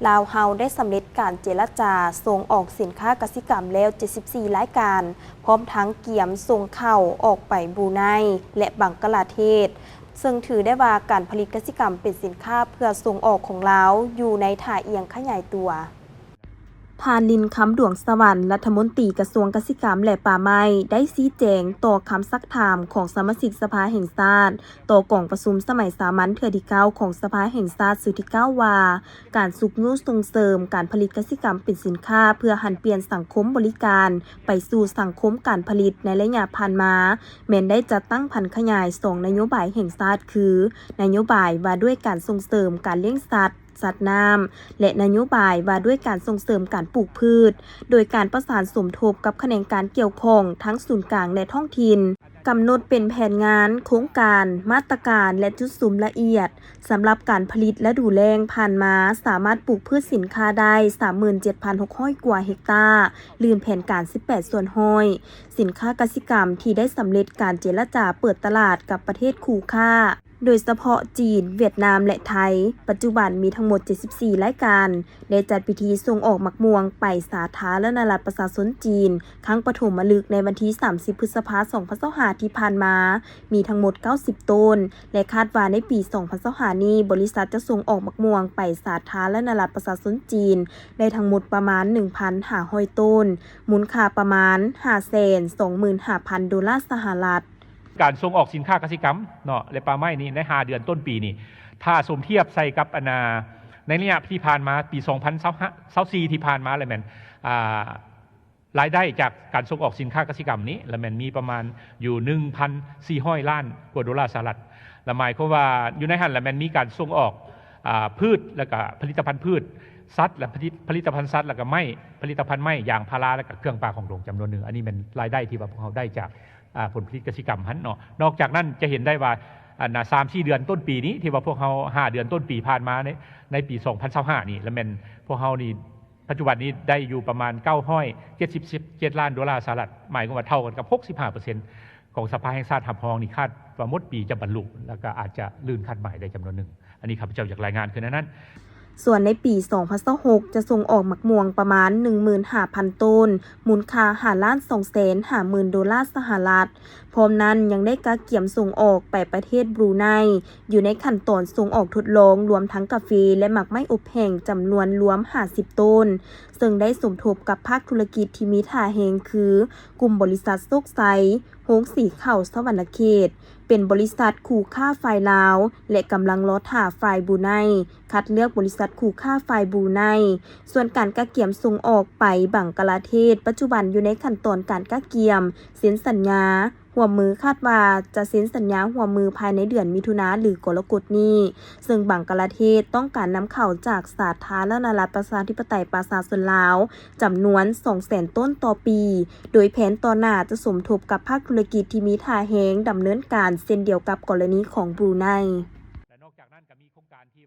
ລາວເຮົາໄດ້ສຳເລັດການເຈລະຈາສົ່ງອອກສິນຄ້າກະສິກຳແລ້ວເຈັດສິບສີ່ລາຍການ, ພ້ອມທັງກຽມສົ່ງເຂົ້າອອກໄປບຣູໄນ ແລະ ບັງກະລາເທດ, ເຊິ່ງຖືໄດ້ວ່າການຜະລິດກະສິກຳເປັນສິນຄ້າເພື່ອສົ່ງອອກຂອງລາວຢູ່ໃນທ່າອ່ຽງຂະຫຍາຍຕົວ. ທ່ານ ລິນຄຳ ດວງສະຫວັນ ລັດຖະມົນຕີກະຊວງກະສິກຳ ແລະ ປ່າໄມ້ ໄດ້ຊີ້ແຈງຕໍ່ຄຳຊັກຖາມຂອງສະມາຊິກສະພາແຫ່ງຊາດ ຕໍ່ກອງປະຊຸມສະໄໝສາມັນເທື່ອທີເກົ້າຂອງສະພາແຫ່ງຊາດຊຸດທີເກົ້າວ່າ ການຊຸກຍູ້ສົ່ງເສີມການຜະລິດກະສິກຳເປັນສິນຄ້າ ເພື່ອຫັນປ່ຽນສັງຄົມບໍລິການໄປສູ່ສັງຄົມການຜະລິດໃນໄລຍະຜ່ານມາ ແມ່ນໄດ້ຈັດຕັ້ງຜັນຂະຫຍາຍສອງນະໂຍບາຍແຫ່ງຊາດ ຄື ນະໂຍບາຍວ່າດ້ວຍການສົ່ງເສີມການລ້ຽງສັດ, ສັດນ້ຳ ແລະ ນະໂຍບາຍວ່າດ້ວຍການສົ່ງເສີມການປູກພືດ, ໂດຍການປະສານສົມທົບກັບຂະແໜງການກ່ຽວຂ້ອງທັງສູນກາງ ແລະ ທ້ອງຖິ່ນ, ກຳນົດເປັນແຜນງານ, ໂຄງການ, ມາດຕະການ ແລະ ຈຸດສຸມລະອຽດ. ສຳລັບການຜະລິດລະດູແລ້ງຜ່ານມາ ສາມາດປູກພືດສິນຄ້າໄດ້ສາມໝື່ນເຈັດພັນຫົກຮ້ອຍກວ່າເຮັກຕາ, ລືມແຜນການສິບແປດສ່ວນຮ້ອຍ. ສິນຄ້າກະສິກຳທີ່ໄດ້ສຳເລັດການເຈລະຈາເປີດຕະຫຼາດກັບປະເທດຄູ່ຄ້າ ໂດຍສະເພາະຈີນ, ຫວຽດນາມ ແລະ ໄທ, ປັດຈຸບັນມີທັງໝົດເຈັດສິບສີ່ລາຍການ, ໄດ້ຈັດພິທີສົ່ງອອກໝາກມ່ວງໄປສາທາລະນະລັດປະຊາຊົນຈີນ ຄັ້ງປະຖົມມະລຶກໃນວັນທີສາມສິບ ພຶດສະພາ ສອງພັນຊາວຫ້າ ທີ່ຜ່ານມາ, ມີທັງໝົດເກົ້າສິບໂຕນ ແລະ ຄາດວ່າໃນປີສອງພັນຊາວຫ້ານີ້ ບໍລິສັດຈະສົ່ງອອກໝາກມ່ວງໄປສາທາລະນະລັດປະຊາຊົນຈີນ ໄດ້ທັງໝົດປະມານໜຶ່ງພັນຫ້າຮ້ອຍໂຕນ, ມູນຄ່າປະມານຫ້າແສນສອງໝື່ນຫ້າພັນໂດລາສະຫະລັດ. ການສົ່ງອອກສິນຄ້າກະສິກຳເນາະ ແລະ ປ່າໄມ້ນີ້ ໃນຫ້າເດືອນຕົ້ນປີນີ້ ຖ້າສົມທຽບໃສ່ກັບ ອັນນ່າ ໃນໄລຍະທີ່ຜ່ານມາ ປີສອງພັນຊາວສີ່ທີ່ຜ່ານມາ ແລ້ວແມ່ນ ອ່າ ລາຍໄດ້ຈາກການສົ່ງອອກສິນຄ້າກະສິກຳນີ້ ລະແມ່ນມີປະມານຢູ່ໜຶ່ງພັນສີ່ຮ້ອຍລ້ານກວ່າໂດລາສະຫະລັດ ລະໝາຍຄວາມວ່າຢູ່ໃນຫັ້ນລະແມ່ນມີການສົ່ງອອກ ອາ ພືດ ລະກະຜະລິດຕະພັນພືດ, ສັດ ລະຜະລິດ ຜະລິດຕະພັນສັດ ລະກະໄມ້ ຜະລິດຕະພັນໄມ້, ຢາງພາລາ ລະກະເຄື່ອງປ່າຂອງຫຼວງຈຳນວນໜຶ່ງ. ອັນນີ້ແມ່ນລາຍໄດ້ທີ່ວ່າພວກເຮົາໄດ້ຈາກ ອາ ຜົນຜະລິດກະສິກຳຫັ້ນເນາະ. ນອກຈາກນັ້ນຈະເຫັນໄດ້ວ່າ ອັນນ່າ ສາມສີ່ເດືອນຕົ້ນປີນີ້ ທີ່ວ່າພວກເຮົາ ຫ້າເດືອນຕົ້ນປີຜ່ານມາໃນ ໃນປີສອງພັນຊາວຫ້ານີ້ ລະແມ່ນພວກເຮົານີ້ ປັດຈຸບັນນີ້ໄດ້ຢູ່ປະມານເກົ້າຮ້ອຍເຈັດສິບເຈັດລ້ານໂດລາສະຫະລັດ, ໝາຍຄວາມວ່າເທົ່າກັນກັບຫົກສິບຫ້າເປີເຊັນຂອງສະພາແຫ່ງຊາດຮັບຮອງນີ້ ຄາດວ່າໝົດປີຈະບັນລຸ ແລະ ກໍອາດຈະລື່ນຄາດໝາຍໄດ້ຈຳນວນໜຶ່ງ. ອັນນີ້ຂ້າພະເຈົ້າຢາກລາຍງານຄືແນວນັ້ນ. ສ່ວນໃນປີສອງພັນຊາວຫົກ ຈະສົ່ງອອກໝາກມ່ວງປະມານໜຶ່ງໝື່ນຫ້າພັນໂຕນ, ມູນຄ່າຫ້າລ້ານສອງແສນຫ້າໝື່ນໂດລາສະຫະລັດ. ພ້ອມນັ້ນຍັງໄດ້ກະກຽມສົ່ງອອກໄປປະເທດບຣູໄນ ຢູ່ໃນຂັ້ນຕອນສົ່ງອອກທົດລອງ ລວມທັງກາເຟ ແລະ ໝາກໄມ້ອົບແຫ້ງ ຈຳນວນລວມຫ້າສິບໂຕນ, ເຊິ່ງໄດ້ສົມທົບກັບພາກທຸລະກິດທີ່ມີທ່າແຮງຄື ກຸ່ມບໍລິສັດໂຊກໄຊ, ໂຮງສີເຂົ້າສະຫວັນນະເຂດ, ເປັນບໍລິສັດຄູ່ຄ້າຝ່າຍລາວ ແລະ ກຳລັງລໍຖ້າຝ່າຍບຣູໄນ ຄັດເລືອກບໍລິສັດຄູ່ຄ້າຝ່າຍບຣູໄນ. ສ່ວນການກະກຽມສົ່ງອອກໄປບັງກະລາເທດ ປັດຈຸບັນຢູ່ໃນຂັ້ນຕອນການກະກຽມເຊັນສັນຍາຮ່ວມມື, ຄາດວ່າຈະເຊັນສັນຍາຮ່ວມມືພາຍໃນເດືອນມິຖຸນາ ຫຼື ກໍລະກົດນີ້, ເຊິ່ງບັງກະລາເທດຕ້ອງການນຳເຂົ້າຈາກສາທາລະນະລັດປະຊາທິປະໄຕປະຊາຊົນລາວ ຈຳນວນສອງແສນໂຕນຕໍ່ປີ, ໂດຍແຜນຕໍ່ໜ້າຈະສົມທົບກັບພາກທຸລະກິດທີ່ມີທ່າແຮງດຳເນີນການເຊັ່ນດຽວກັບກໍລະນີຂອງບຣູໄນ.